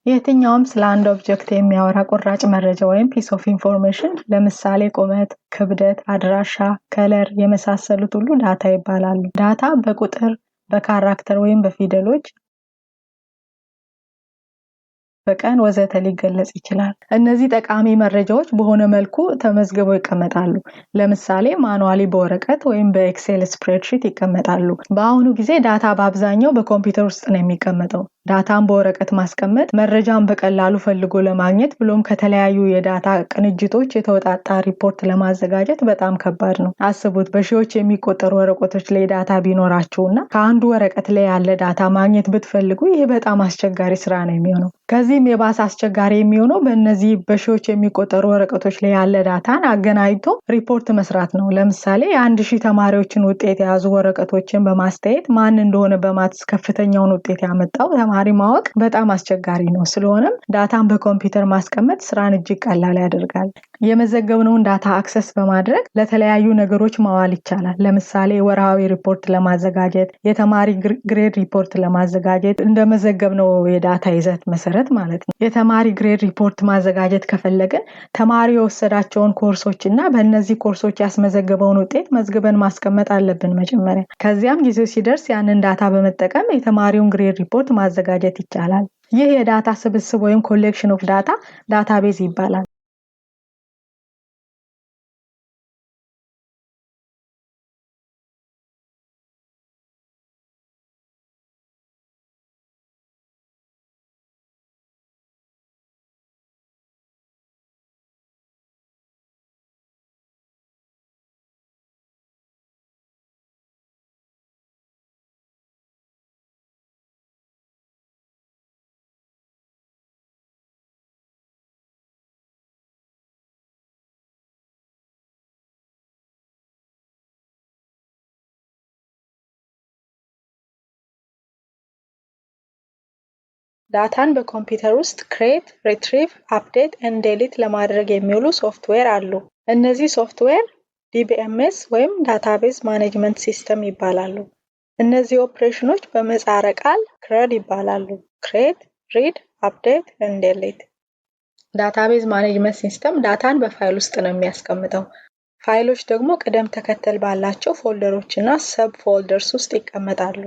የትኛውም ስለ አንድ object የሚያወራ ቁራጭ መረጃ ወይም piece of information፣ ለምሳሌ ቁመት፣ ክብደት፣ አድራሻ፣ color የመሳሰሉት ሁሉ data ይባላሉ። Data በቁጥር፣ በ character ወይም በፊደሎች፣ በቀን ወዘተ ሊገለጽ ይችላል። እነዚህ ጠቃሚ መረጃዎች በሆነ መልኩ ተመዝግበው ይቀመጣሉ። ለምሳሌ manually በወረቀት ወይም በ Excel spreadsheet ይቀመጣሉ። በአሁኑ ጊዜ data በአብዛኛው በኮምፒውተር ውስጥ ነው የሚቀመጠው። Data ን በወረቀት ማስቀመጥ መረጃን በቀላሉ ፈልጎ ለማግኘት ብሎም ከተለያዩ የ data ቅንጅቶች የተወጣጣ ሪፖርት ለማዘጋጀት በጣም ከባድ ነው። አስቡት፣ በሺዎች የሚቆጠሩ ወረቀቶች ላይ data ቢኖራችሁ እና ከአንዱ ወረቀት ላይ ያለ data ማግኘት ብትፈልጉ ይህ በጣም አስቸጋሪ ስራ ነው የሚሆነው። ከዚህም የባሰ አስቸጋሪ የሚሆነው በእነዚህ በሺዎች የሚቆጠሩ ወረቀቶች ላይ ያለ data ን አገናኝቶ ሪፖርት መስራት ነው። ለምሳሌ የ1000 ተማሪዎችን ውጤት የያዙ ወረቀቶችን በማስተያየት ማን እንደሆነ በ maths ከፍተኛውን ውጤት ያመጣው ተማሪ ማወቅ በጣም አስቸጋሪ ነው። ስለሆነም data ን በኮምፒውተር ማስቀመጥ ስራን እጅግ ቀላል ያደርጋል። የመዘገብነውን data access በማድረግ ለተለያዩ ነገሮች ማዋል ይቻላል። ለምሳሌ ወርሃዊ ሪፖርት ለማዘጋጀት፣ የተማሪ grade report ለማዘጋጀት፣ እንደመዘገብነው የ data ይዘት መሰረት ማለት ነው። የተማሪ grade report ማዘጋጀት ከፈለግን ተማሪ የወሰዳቸውን ኮርሶች እና በእነዚህ ኮርሶች ያስመዘገበውን ውጤት መዝግበን ማስቀመጥ አለብን መጀመሪያ። ከዚያም ጊዜው ሲደርስ ያንን data በመጠቀም የተማሪውን grade report ማዘጋጀት ይቻላል። ይህ የ data ስብስብ ወይም collection of data database ይባላል። Data ን በኮምፒውተር ውስጥ create፣ retrieve፣ update and delete ለማድረግ የሚውሉ ሶፍትዌር አሉ። እነዚህ ሶፍትዌር DBMS ወይም database management system ይባላሉ። እነዚህ ኦፕሬሽኖች በምህጻረ ቃል CRUD ይባላሉ። Create፣ read፣ update and delete። Database management system data ን በፋይል ውስጥ ነው የሚያስቀምጠው። ፋይሎች ደግሞ ቅደም ተከተል ባላቸው folder ኦች እና sub folders ውስጥ ይቀመጣሉ።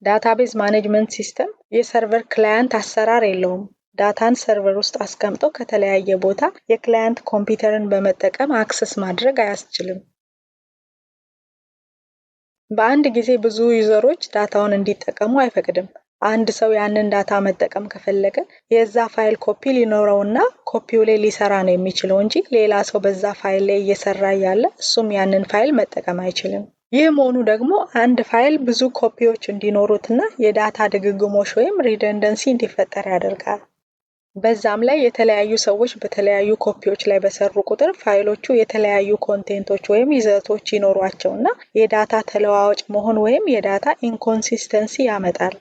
Database management system የ server client አሰራር የለውም። Data ን server ውስጥ አስቀምጦ ከተለያየ ቦታ የ client ኮምፒውተርን በመጠቀም access ማድረግ አያስችልም። በአንድ ጊዜ ብዙ user ኦች data ውን እንዲጠቀሙ አይፈቅድም። አንድ ሰው ያንን data መጠቀም ከፈለገ የዛ file copy ሊኖረውና ኮፒው ላይ ሊሰራ ነው የሚችለው እንጂ ሌላ ሰው በዛ ፋይል ላይ እየሰራ እያለ እሱም ያንን ፋይል መጠቀም አይችልም። ይህ መሆኑ ደግሞ አንድ ፋይል ብዙ ኮፒዎች እንዲኖሩትና የ data ድግግሞሽ ወይም redundancy እንዲፈጠር ያደርጋል። በዛም ላይ የተለያዩ ሰዎች በተለያዩ ኮፒዎች ላይ በሰሩ ቁጥር ፋይሎቹ የተለያዩ content ኦች ወይም ይዘቶች ይኖሯቸውና የ data ተለዋዋጭ መሆን ወይም የ data inconsistency ያመጣል።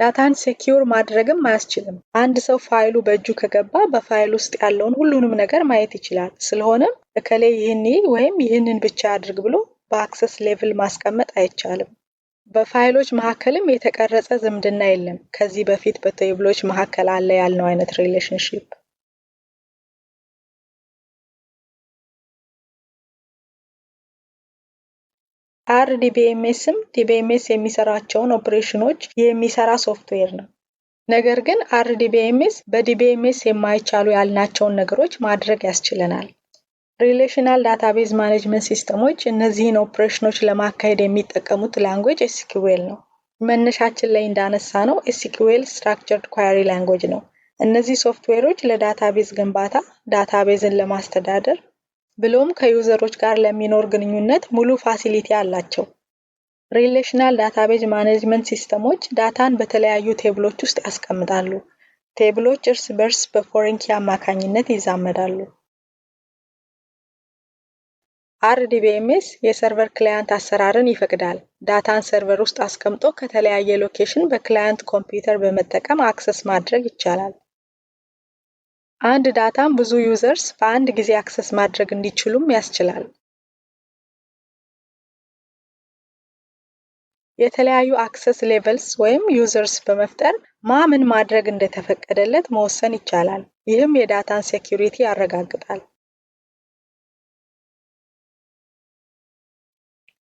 Data ን secure ማድረግም አያስችልም። አንድ ሰው ፋይሉ በእጁ ከገባ በፋይል ውስጥ ያለውን ሁሉንም ነገር ማየት ይችላል። ስለሆነም እከሌ ይህን ወይም ይህንን ብቻ አድርግ ብሎ በ access level ማስቀመጥ አይቻልም። በፋይሎች መካከልም የተቀረጸ ዝምድና የለም። ከዚህ በፊት በ table ኦች መካከል አለ ያልነው አይነት relationship። RDBMS ም DBMS የሚሰራቸውን ኦፕሬሽኖች የሚሰራ ሶፍትዌር ነው። ነገር ግን RDBMS በ DBMS የማይቻሉ ያልናቸውን ነገሮች ማድረግ ያስችለናል። Relational database management system ኦች እነዚህን ኦፕሬሽኖች ለማካሄድ የሚጠቀሙት language SQL ነው። መነሻችን ላይ እንዳነሳነው SQL structured query language ነው። እነዚህ ሶፍትዌሮች ለ database ግንባታ፣ database ን ለማስተዳደር ብሎም ከ user ኦች ጋር ለሚኖር ግንኙነት ሙሉ facility አላቸው። Relational database management system ኦች data ን በተለያዩ table ኦች ውስጥ ያስቀምጣሉ። Table ኦች እርስ በርስ በ foreign key አማካኝነት ይዛመዳሉ። RDBMS የ server client አሰራርን ይፈቅዳል። Data ን server ውስጥ አስቀምጦ ከተለያየ location በ client ኮምፒውተር በመጠቀም access ማድረግ ይቻላል። አንድ data ን ብዙ users በአንድ ጊዜ access ማድረግ እንዲችሉም ያስችላል። የተለያዩ access levels ወይም users በመፍጠር ማ ምን ማድረግ እንደተፈቀደለት መወሰን ይቻላል። ይህም የ data ን security ያረጋግጣል።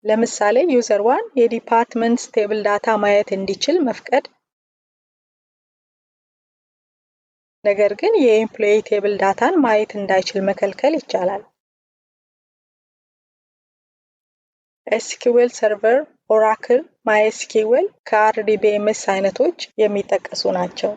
ለምሳሌ user one የ departments table data ማየት እንዲችል መፍቀድ፣ ነገር ግን የ employee table data ን ማየት እንዳይችል መከልከል ይቻላል። SQL Server፣ Oracle፣ MySQL ከ RDBMS አይነቶች የሚጠቀሱ ናቸው።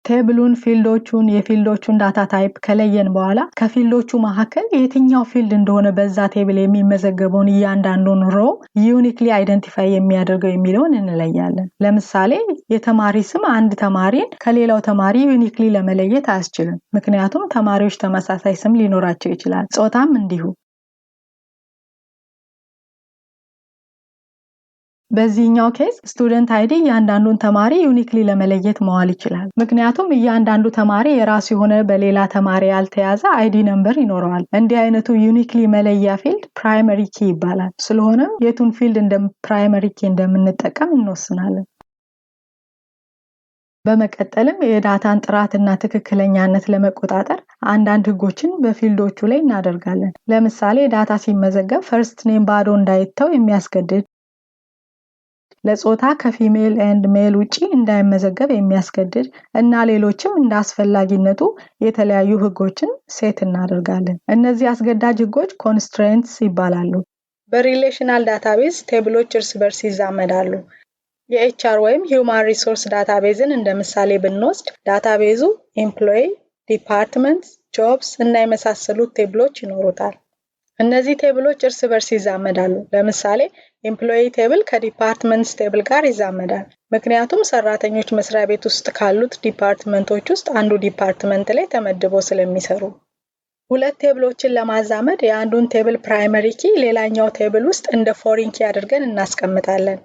Table ኡን፣ field ኦቹን፣ የ field ኦቹን data type ከለየን በኋላ ከ field ኦቹ መካከል የትኛው field እንደሆነ በዛ table የሚመዘገበውን እያንዳንዱን row uniquely identify የሚያደርገው የሚለውን እንለያለን። ለምሳሌ የተማሪ ስም አንድ ተማሪን ከሌላው ተማሪ uniquely ለመለየት አያስችልም። ምክንያቱም ተማሪዎች ተመሳሳይ ስም ሊኖራቸው ይችላል። ጾታም እንዲሁ። በዚህኛው case student ID እያንዳንዱን ተማሪ uniquely ለመለየት መዋል ይችላል። ምክንያቱም እያንዳንዱ ተማሪ የራሱ የሆነ በሌላ ተማሪ ያልተያዘ ID number ይኖረዋል። እንዲህ አይነቱ uniquely መለያ field primary key ይባላል። ስለሆነም የቱን field እንደ primary key እንደምንጠቀም እንወስናለን። በመቀጠልም የ data ን ጥራትና ትክክለኛነት ለመቆጣጠር አንዳንድ ህጎችን በ field ኦቹ ላይ እናደርጋለን። ለምሳሌ data ሲመዘገብ first name ባዶ እንዳይተው የሚያስገድድ፣ ለጾታ ከ female and male ውጪ እንዳይመዘገብ የሚያስገድድ እና ሌሎችም እንደ አስፈላጊነቱ የተለያዩ ህጎችን set እናደርጋለን። እነዚህ አስገዳጅ ህጎች constraints ይባላሉ። በ relational database table ኦች እርስ በርስ ይዛመዳሉ። የ HR ወይም human resource database ን እንደ ምሳሌ ብንወስድ database ኡ employee፣ department፣ jobs እና የመሳሰሉት table ኦች ይኖሩታል። እነዚህ table ኦች እርስ በርስ ይዛመዳሉ። ለምሳሌ employee table ከ departments table ጋር ይዛመዳል። ምክንያቱም ሰራተኞች መስሪያ ቤት ውስጥ ካሉት department ኦች ውስጥ አንዱ department ላይ ተመድበው ስለሚሰሩ። ሁለት table ኦችን ለማዛመድ የአንዱን table primary key ሌላኛው table ውስጥ እንደ foreign key አድርገን እናስቀምጣለን።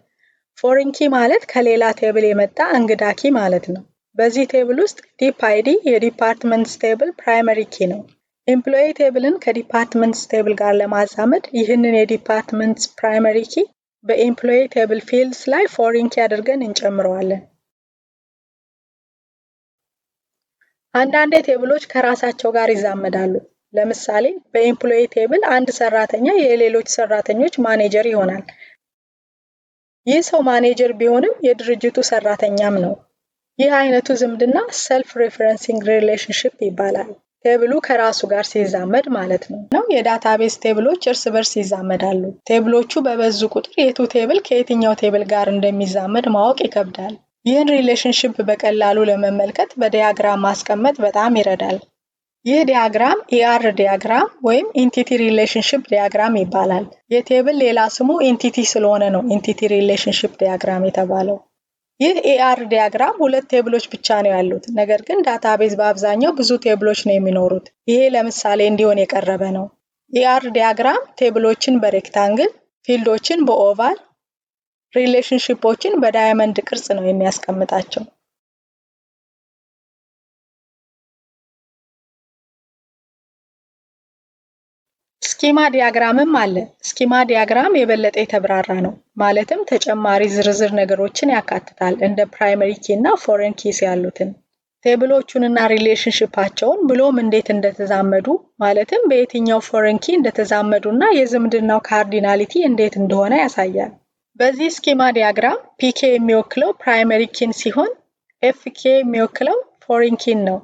Foreign key ማለት ከሌላ table የመጣ እንግዳ key ማለት ነው። በዚህ table ውስጥ dep ID የ departments table primary key ነው። Employee table ን ከ departments table ጋር ለማዛመድ ይህንን የ departments primary key በ employee table fields ላይ foreign key አድርገን እንጨምረዋለን። አንዳንዴ table ኦች ከራሳቸው ጋር ይዛመዳሉ። ለምሳሌ በ employee table አንድ ሰራተኛ የሌሎች ሰራተኞች ማኔጀር ይሆናል። ይህ ሰው ማኔጀር ቢሆንም የድርጅቱ ሰራተኛም ነው። ይህ አይነቱ ዝምድና self referencing relationship ይባላል። Table ኡ ከራሱ ጋር ሲዛመድ ማለት ነው። የ database table ኦች እርስ በርስ ይዛመዳሉ። Table ኦቹ በበዙ ቁጥር የቱ table ከየትኛው table ጋር እንደሚዛመድ ማወቅ ይከብዳል። ይህን relationship በቀላሉ ለመመልከት በ diagram ማስቀመጥ በጣም ይረዳል። ይህ diagram ER diagram ወይም entity relationship diagram ይባላል። የ table ሌላ ስሙ entity ስለሆነ ነው entity relationship diagram የተባለው። ይህ ER diagram ሁለት table ኦች ብቻ ነው ያሉት። ነገር ግን database በአብዛኛው ብዙ table ኦች ነው የሚኖሩት። ይሄ ለምሳሌ እንዲሆን የቀረበ ነው። ER diagram table ኦችን በ rectangle፣ field ኦችን በ oval፣ relationship ኦችን በ diamond ቅርጽ ነው የሚያስቀምጣቸው። Schema diagram ም አለ። Schema diagram የበለጠ የተብራራ ነው። ማለትም ተጨማሪ ዝርዝር ነገሮችን ያካትታል፣ እንደ primary key እና foreign keys ያሉትን። Table ኦቹንና relationship ኣቸውን ብሎም እንዴት እንደተዛመዱ፣ ማለትም በየትኛው foreign key እንደተዛመዱ እና የዝምድናው cardinality እንዴት እንደሆነ ያሳያል። በዚህ schema diagram PK የሚወክለው primary key ን ሲሆን FK የሚወክለው foreign key ን ነው።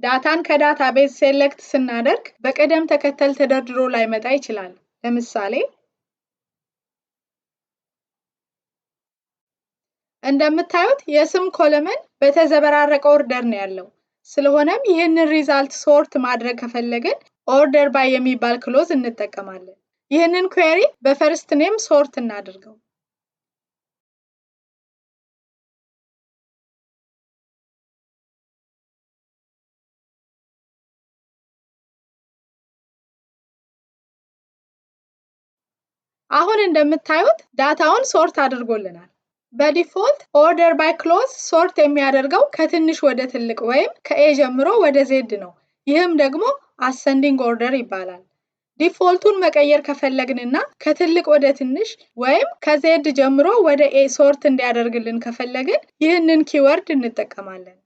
Data ን ከ database select ስናደርግ በቅደም ተከተል ተደርድሮ ላይመጣ ይችላል። ለምሳሌ እንደምታዩት የስም column በተዘበራረቀ order ነው ያለው። ስለሆነም ይህንን result sort ማድረግ ከፈለግን order by የሚባል clause እንጠቀማለን። ይህንን query በ first name sort እናድርገው። አሁን እንደምታዩት data ውን sort አድርጎልናል። በ default order by clause sort የሚያደርገው ከትንሽ ወደ ትልቅ ወይም ከ A ጀምሮ ወደ Z ነው። ይህም ደግሞ ascending order ይባላል። Default ኡን መቀየር ከፈለግንና ከትልቅ ወደ ትንሽ ወይም ከ Z ጀምሮ ወደ A sort እንዲያደርግልን ከፈለግን ይህንን keyword እንጠቀማለን።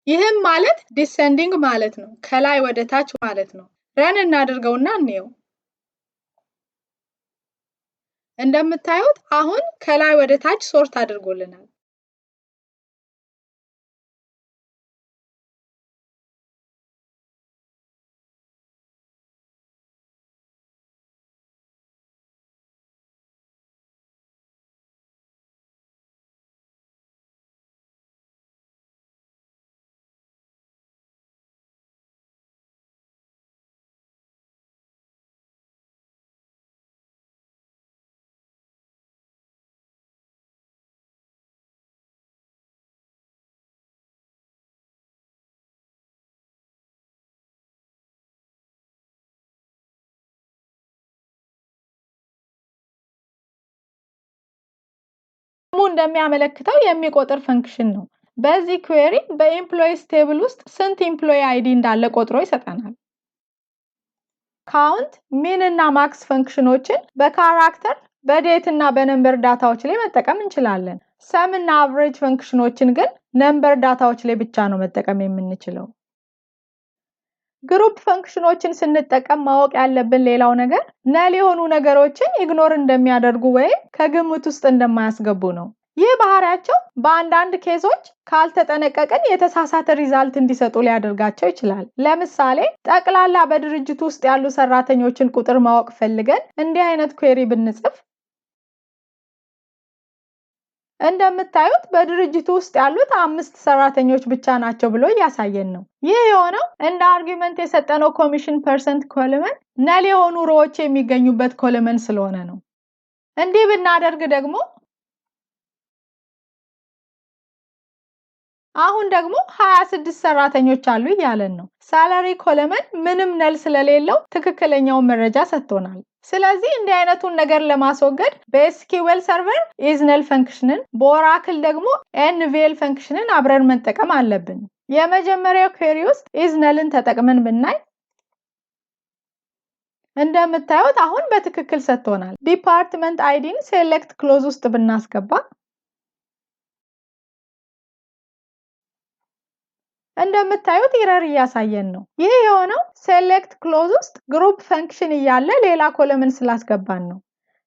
ይህም ማለት descending ማለት ነው፣ ከላይ ወደ ታች ማለት ነው። Run እናድርገውና እንየው። እንደምታዩት አሁን ከላይ ወደ ታች sort አድርጎልናል። ስሙ እንደሚያመለክተው የሚቆጥር function ነው። በዚህ query በ employees table ውስጥ ስንት employee ID እንዳለ ቆጥሮ ይሰጠናል። Count፣ min እና max function ኦችን በ character፣ በ date እና በ number data ዎች ላይ መጠቀም እንችላለን። Sum እና average function ኦችን ግን number data ዎች ላይ ብቻ ነው መጠቀም የምንችለው። Group function ኦችን ስንጠቀም ማወቅ ያለብን ሌላው ነገር null የሆኑ ነገሮችን ignore እንደሚያደርጉ ወይም ከግምት ውስጥ እንደማያስገቡ ነው። ይህ ባህሪያቸው በአንዳንድ case ኦች ካልተጠነቀቅን የተሳሳተ result እንዲሰጡ ሊያደርጋቸው ይችላል። ለምሳሌ ጠቅላላ በድርጅቱ ውስጥ ያሉ ሰራተኞችን ቁጥር ማወቅ ፈልገን እንዲህ አይነት query ብንጽፍ እንደምታዩት በድርጅቱ ውስጥ ያሉት 5 ሰራተኞች ብቻ ናቸው ብሎ እያሳየን ነው። ይህ የሆነው እንደ argument የሰጠነው commission percent column null የሆኑ row ዎች የሚገኙበት column ስለሆነ ነው። እንዲህ ብናደርግ ደግሞ አሁን ደግሞ 26 ሰራተኞች አሉ እያለን ነው። Salary column ምንም null ስለሌለው ትክክለኛውን መረጃ ሰጥቶናል። ስለዚህ እንዲህ አይነቱን ነገር ለማስወገድ በ SQL Server ISNULL function ን፣ በ Oracle ደግሞ NVL function ን አብረን መጠቀም አለብን። የመጀመሪያው query ውስጥ ISNULL ን ተጠቅመን ብናይ እንደምታዩት አሁን በትክክል ሰጥቶናል። Department ID ን select clause ውስጥ ብናስገባ እንደምታዩት error እያሳየን ነው። ይህ የሆነው select clause ውስጥ group function እያለ ሌላ column ስላስገባን ነው።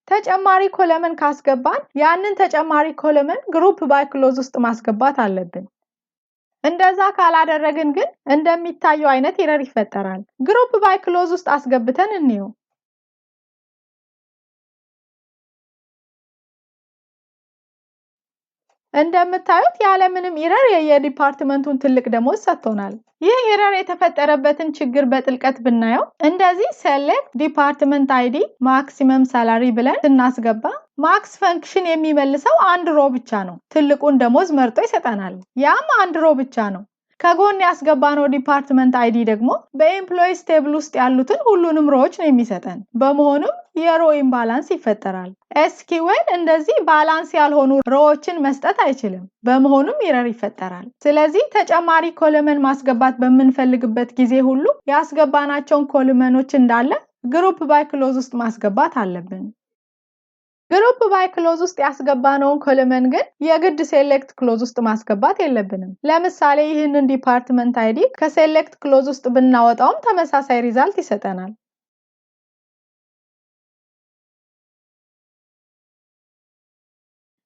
ተጨማሪ column ካስገባን ያንን ተጨማሪ column group by clause ውስጥ ማስገባት አለብን። እንደዛ ካላደረግን ግን እንደሚታየው አይነት error ይፈጠራል። Group by clause ውስጥ አስገብተን እንየው። እንደምታዩት ያለምንም error የየ department ኡን ትልቅ ደሞዝ ሰጥቶናል። ይህ error የተፈጠረበትን ችግር በጥልቀት ብናየው እንደዚህ select department ID maximum salary ብለን ስናስገባ max function የሚመልሰው አንድ row ብቻ ነው። ትልቁን ደሞዝ መርጦ ይሰጠናል። ያም አንድ row ብቻ ነው። ከጎን ያስገባነው department ID ደግሞ በ employees table ውስጥ ያሉትን ሁሉንም row ዎች ነው የሚሰጠን። በመሆኑም የ row imbalance ይፈጠራል። SQL እንደዚህ balance ያልሆኑ row ዎችን መስጠት አይችልም። በመሆኑም error ይፈጠራል። ስለዚህ ተጨማሪ column ማስገባት በምንፈልግበት ጊዜ ሁሉ ያስገባናቸውን column ኦች እንዳለ group by clause ውስጥ ማስገባት አለብን። Group by clause ውስጥ ያስገባነውን column ግን የግድ select clause ውስጥ ማስገባት የለብንም። ለምሳሌ ይህንን department ID ከ select clause ውስጥ ብናወጣውም ተመሳሳይ result ይሰጠናል።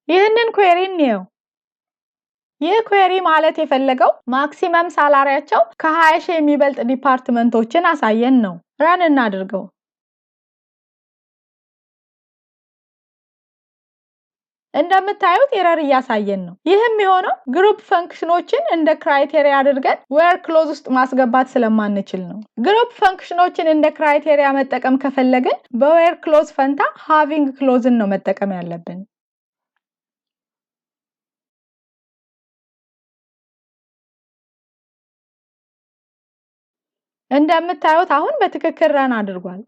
ይህንን query እንየው። ይህ query ማለት የፈለገው maximum salary ያቸው ከ20 ሺህ የሚበልጥ department ኦችን አሳየን ነው። Run እናድርገው። እንደምታዩት error እያሳየን ነው። ይህም የሆነው group function ኦችን እንደ criteria አድርገን where clause ውስጥ ማስገባት ስለማንችል ነው። Group function ኦችን እንደ criteria መጠቀም ከፈለግን በ where clause ፈንታ having clause ን ነው መጠቀም ያለብን። እንደምታዩት አሁን በትክክል run አድርጓል።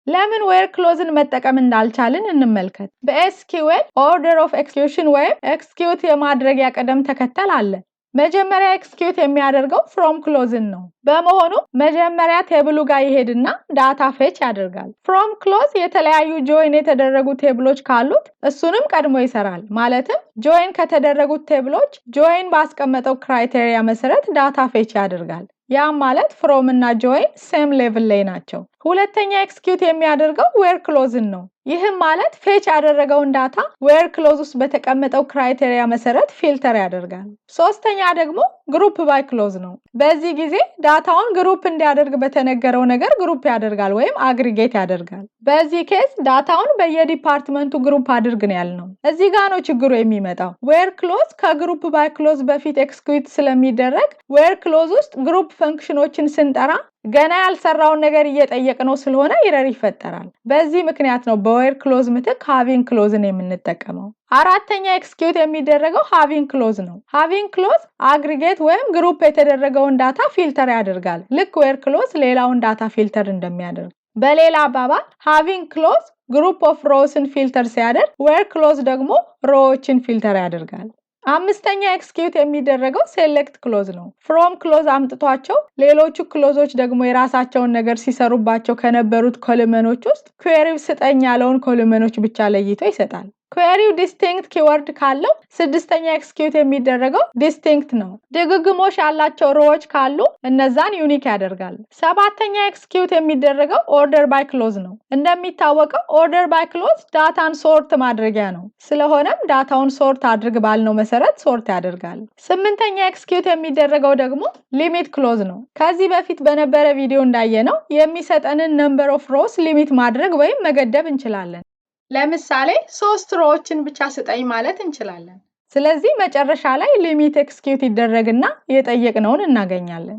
ለምን where clause ን መጠቀም እንዳልቻልን እንመልከት። በ SQL order of execution ወይም execute የማድረጊያ ቅደም ተከተል አለ። መጀመሪያ execute የሚያደርገው from clause ን ነው። በመሆኑ መጀመሪያ table ኡ ጋር ይሄድና data fetch ያደርጋል። From clause የተለያዩ join የተደረጉ table ኦች ካሉት እሱንም ቀድሞ ይሰራል። ማለትም join ከተደረጉት table ኦች join ባስቀመጠው criteria መሰረት data fetch ያደርጋል። ያም ማለት from እና join same level ላይ ናቸው። ሁለተኛ execute የሚያደርገው where clause ን ነው። ይህም ማለት fetch ያደረገውን data where clause ውስጥ በተቀመጠው criteria መሰረት filter ያደርጋል። ሶስተኛ ደግሞ group by clause ነው። በዚህ ጊዜ data ውን group እንዲያደርግ በተነገረው ነገር group ያደርጋል ወይም aggregate ያደርጋል። በዚህ case data ውን በየ department ኡ group አድርግ ነው ያልነው። እዚህ ጋ ነው ችግሩ የሚመጣው። Where clause ከ group by clause በፊት execute ስለሚደረግ where clause ውስጥ group function ኦችን ስንጠራ ገና ያልሰራውን ነገር እየጠየቅነው ስለሆነ error ይፈጠራል። በዚህ ምክንያት ነው በ where clause ምትክ having clause ን የምንጠቀመው። አራተኛ execute የሚደረገው having clause ነው። Having clause aggregate ወይም group የተደረገውን data filter ያደርጋል። ልክ where clause ሌላውን data filter እንደሚያደርግ። በሌላ አባባል having clause group of rows ን filter ሲያደርግ፣ where clause ደግሞ row ዎችን filter ያደርጋል። አምስተኛ execute የሚደረገው select clause ነው። From clause አምጥቷቸው ሌሎቹ clause ኦች ደግሞ የራሳቸውን ነገር ሲሰሩባቸው ከነበሩት column ኦች ውስጥ query ው ስጠኝ ያለውን column ኦች ብቻ ለይቶ ይሰጣል። Query ው distinct keyword ካለው ስድስተኛ execute የሚደረገው distinct ነው። ድግግሞሽ ያላቸው row ዎች ካሉ እነዛን unique ያደርጋል። ሰባተኛ execute የሚደረገው order by clause ነው። እንደሚታወቀው order by clause data ን sort ማድረጊያ ነው። ስለሆነም data ውን sort አድርግ ባልነው መሰረት sort ያደርጋል። ስምንተኛ execute የሚደረገው ደግሞ limit clause ነው። ከዚህ በፊት በነበረ ቪዲዮ እንዳየነው የሚሰጠንን number of rows limit ማድረግ ወይም መገደብ እንችላለን። ለምሳሌ ሶስት row ዎችን ብቻ ስጠኝ ማለት እንችላለን። ስለዚህ መጨረሻ ላይ limit execute ይደረግና የጠየቅነውን እናገኛለን።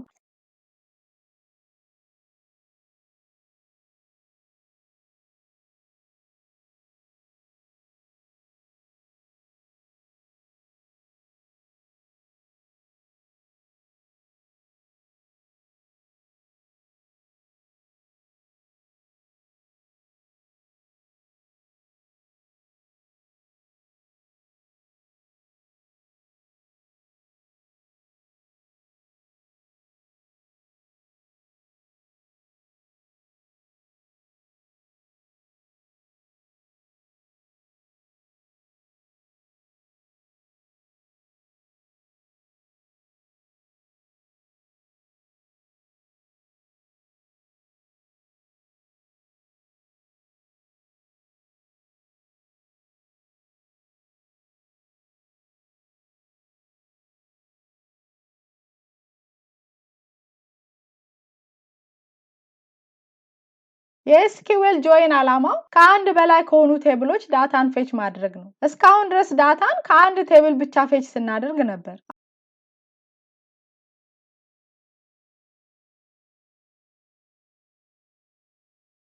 የ SQL join ዓላማው ከአንድ በላይ ከሆኑ table ኦች data ን fetch ማድረግ ነው። እስካሁን ድረስ data ን ከአንድ table ብቻ fetch ስናደርግ ነበር።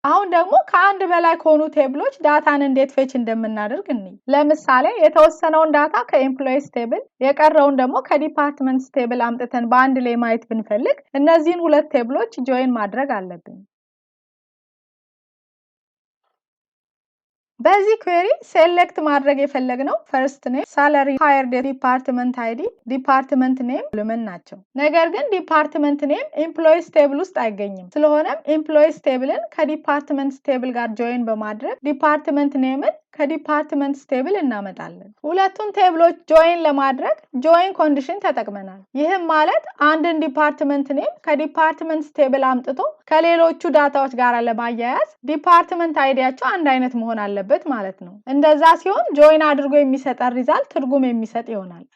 አሁን ደግሞ ከአንድ በላይ ከሆኑ table ኦች data ን እንዴት fetch እንደምናደርግ እንይ። ለምሳሌ የተወሰነውን data ከ employees table የቀረውን ደግሞ ከ departments table አምጥተን በአንድ ላይ ማየት ብንፈልግ እነዚህን ሁለት table ኦች join ማድረግ አለብን። በዚህ query select ማድረግ የፈለግነው first name፣ salary፣ hire date፣ department ID፣ department name column ናቸው። ነገር ግን department name employees table ውስጥ አይገኝም። ስለሆነም employees table ን ከ departments table ጋር join በማድረግ department name ን ከ departments table እናመጣለን። ሁለቱን table ኦች join ለማድረግ join condition ተጠቅመናል። ይህም ማለት አንድን department name ከ departments table አምጥቶ ከሌሎቹ data ዎች ጋር ለማያያዝ department ID ያቸው አንድ አይነት መሆን አለበት ማለት ነው። እንደዛ ሲሆን join አድርጎ የሚሰጠን result ትርጉም የሚሰጥ ይሆናል።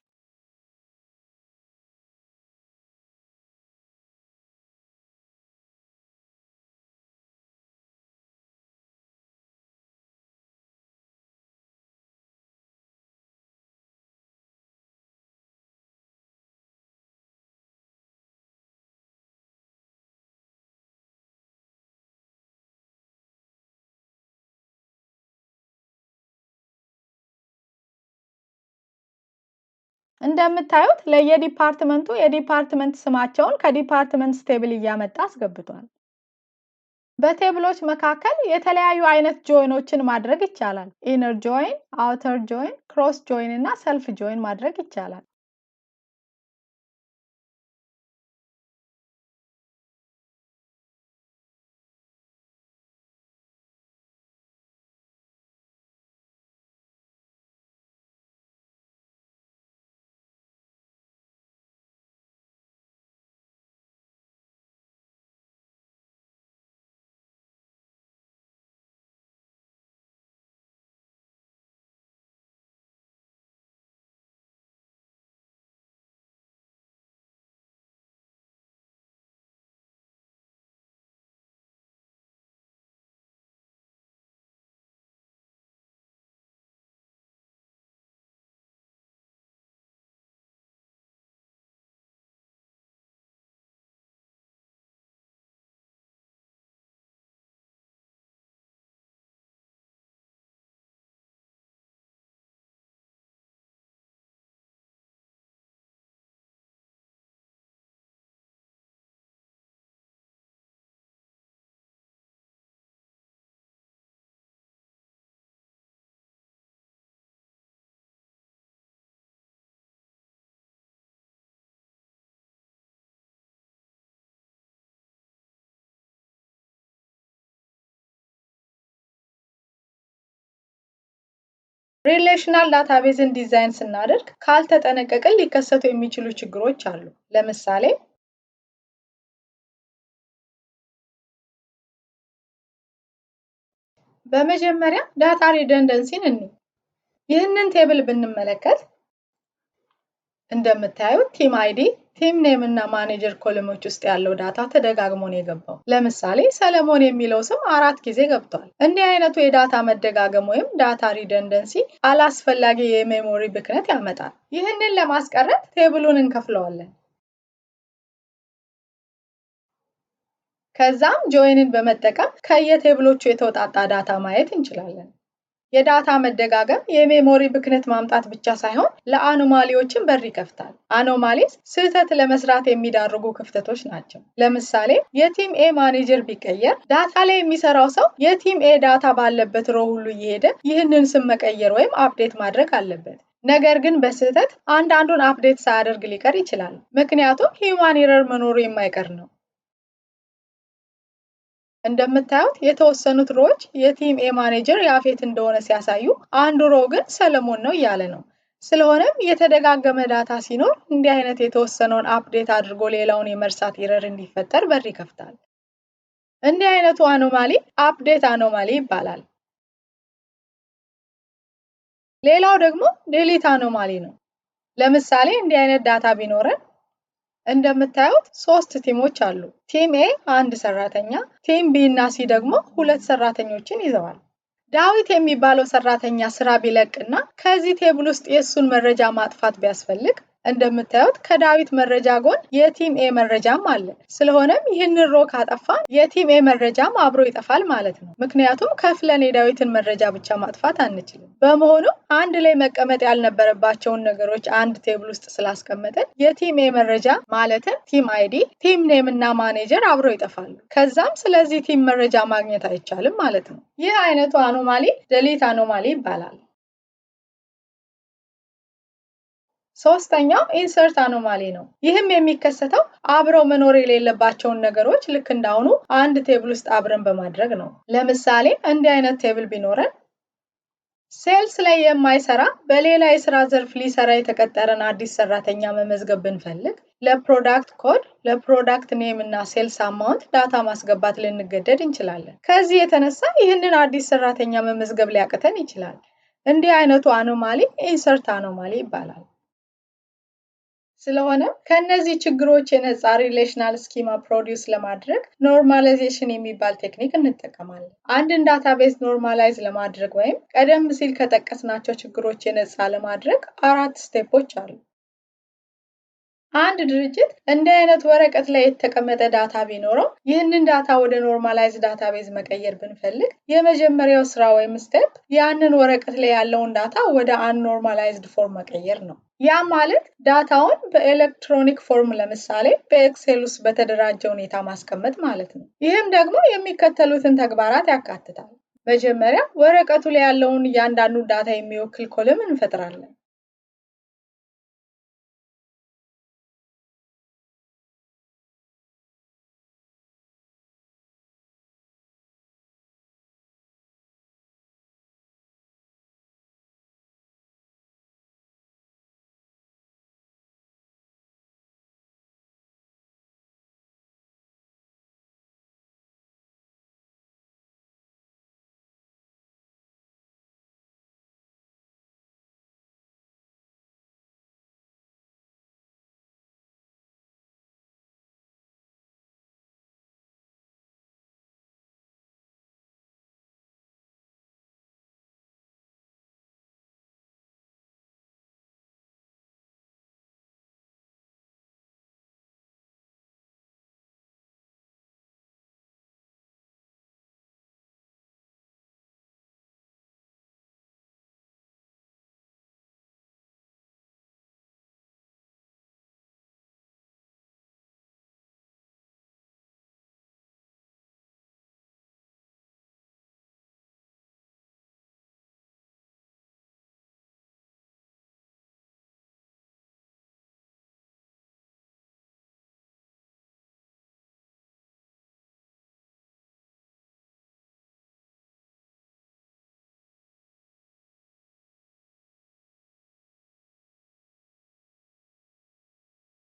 እንደምታዩት ለየ department ኡ የ department ስማቸውን ከ departments table እያመጣ አስገብቷል። በ table ኦች መካከል የተለያዩ አይነት join ኦችን ማድረግ ይቻላል። Inner join፣ outer join፣ cross join እና self join ማድረግ ይቻላል። Relational database ን ዲዛይን ስናደርግ ካልተጠነቀቅን ሊከሰቱ የሚችሉ ችግሮች አሉ። ለምሳሌ በመጀመሪያ data redundancy ን እንይ። ይህንን table ብንመለከት እንደምታዩት team ID፣ team name እና ማኔጀር column ኦች ውስጥ ያለው data ተደጋግሞ ነው የገባው። ለምሳሌ ሰለሞን የሚለው ስም አራት ጊዜ ገብቷል። እንዲህ አይነቱ የ data መደጋገም ወይም data redundancy አላስፈላጊ የ memory ብክነት ያመጣል። ይህንን ለማስቀረት table ኡን እንከፍለዋለን። ከዛም join ን በመጠቀም ከየ table ኦቹ የተውጣጣ data ማየት እንችላለን። የ data መደጋገም የ memory ብክነት ማምጣት ብቻ ሳይሆን ለ anomaly ዎችም በር ይከፍታል። Anomalies ስህተት ለመስራት የሚዳርጉ ክፍተቶች ናቸው። ለምሳሌ የ team A manager ቢቀየር data ላይ የሚሰራው ሰው የ team A data ባለበት row ሁሉ እየሄደ ይህንን ስም መቀየር ወይም update ማድረግ አለበት። ነገር ግን በስህተት አንዳንዱን update ሳያደርግ ሊቀር ይችላል። ምክንያቱም human error መኖሩ የማይቀር ነው። እንደምታዩት የተወሰኑት row ዎች የ team A manager ያፌት እንደሆነ ሲያሳዩ፣ አንዱ row ግን ሰለሞን ነው እያለ ነው። ስለሆነም የተደጋገመ data ሲኖር እንዲህ አይነት የተወሰነውን update አድርጎ ሌላውን የመርሳት error እንዲፈጠር በር ይከፍታል። እንዲህ አይነቱ anomaly update anomaly ይባላል። ሌላው ደግሞ delete anomaly ነው። ለምሳሌ እንዲህ አይነት data ቢኖረን እንደምታዩት ሶስት team ኦች አሉ። Team A አንድ ሰራተኛ፣ team B እና C ደግሞ ሁለት ሰራተኞችን ይዘዋል። ዳዊት የሚባለው ሰራተኛ ስራ ቢለቅና ከዚህ table ውስጥ የእሱን መረጃ ማጥፋት ቢያስፈልግ እንደምታዩት ከዳዊት መረጃ ጎን የ team A መረጃም አለ። ስለሆነም ይህንን row ካጠፋን የ team A መረጃም አብሮ ይጠፋል ማለት ነው። ምክንያቱም ከፍለን የዳዊትን መረጃ ብቻ ማጥፋት አንችልም። በመሆኑም አንድ ላይ መቀመጥ ያልነበረባቸውን ነገሮች አንድ table ውስጥ ስላስቀመጥን የ team A መረጃ ማለትም team ID፣ team name እና ማኔጀር አብሮ ይጠፋሉ። ከዛም ስለዚህ team መረጃ ማግኘት አይቻልም ማለት ነው። ይህ አይነቱ anomaly delete anomaly ይባላል። ሶስተኛው insert anomaly ነው። ይህም የሚከሰተው አብረው መኖር የሌለባቸውን ነገሮች ልክ እንዳሁኑ አንድ table ውስጥ አብረን በማድረግ ነው። ለምሳሌ እንዲህ አይነት table ቢኖረን sales ላይ የማይሰራ በሌላ የስራ ዘርፍ ሊሰራ የተቀጠረን አዲስ ሰራተኛ መመዝገብ ብንፈልግ ለ product code፣ ለ product name እና sales amount data ማስገባት ልንገደድ እንችላለን። ከዚህ የተነሳ ይህንን አዲስ ሰራተኛ መመዝገብ ሊያቅተን ይችላል። እንዲህ አይነቱ anomaly insert anomaly ይባላል። ስለሆነም ከእነዚህ ችግሮች የነጻ relational schema produce ለማድረግ normalization የሚባል technique እንጠቀማለን። አንድን database normalize ለማድረግ ወይም ቀደም ሲል ከጠቀስናቸው ችግሮች የነጻ ለማድረግ አራት step ኦች አሉ። አንድ ድርጅት እንዲህ አይነት ወረቀት ላይ የተቀመጠ data ቢኖረው፣ ይህንን data ወደ normalized database መቀየር ብንፈልግ የመጀመሪያው ስራ ወይም step ያንን ወረቀት ላይ ያለውን data ወደ unnormalized form መቀየር ነው። ያ ማለት data ውን በ electronic form፣ ለምሳሌ በ Excel ውስጥ በተደራጀ ሁኔታ ማስቀመጥ ማለት ነው። ይህም ደግሞ የሚከተሉትን ተግባራት ያካትታል። መጀመሪያ ወረቀቱ ላይ ያለውን እያንዳንዱን data የሚወክል column እንፈጥራለን።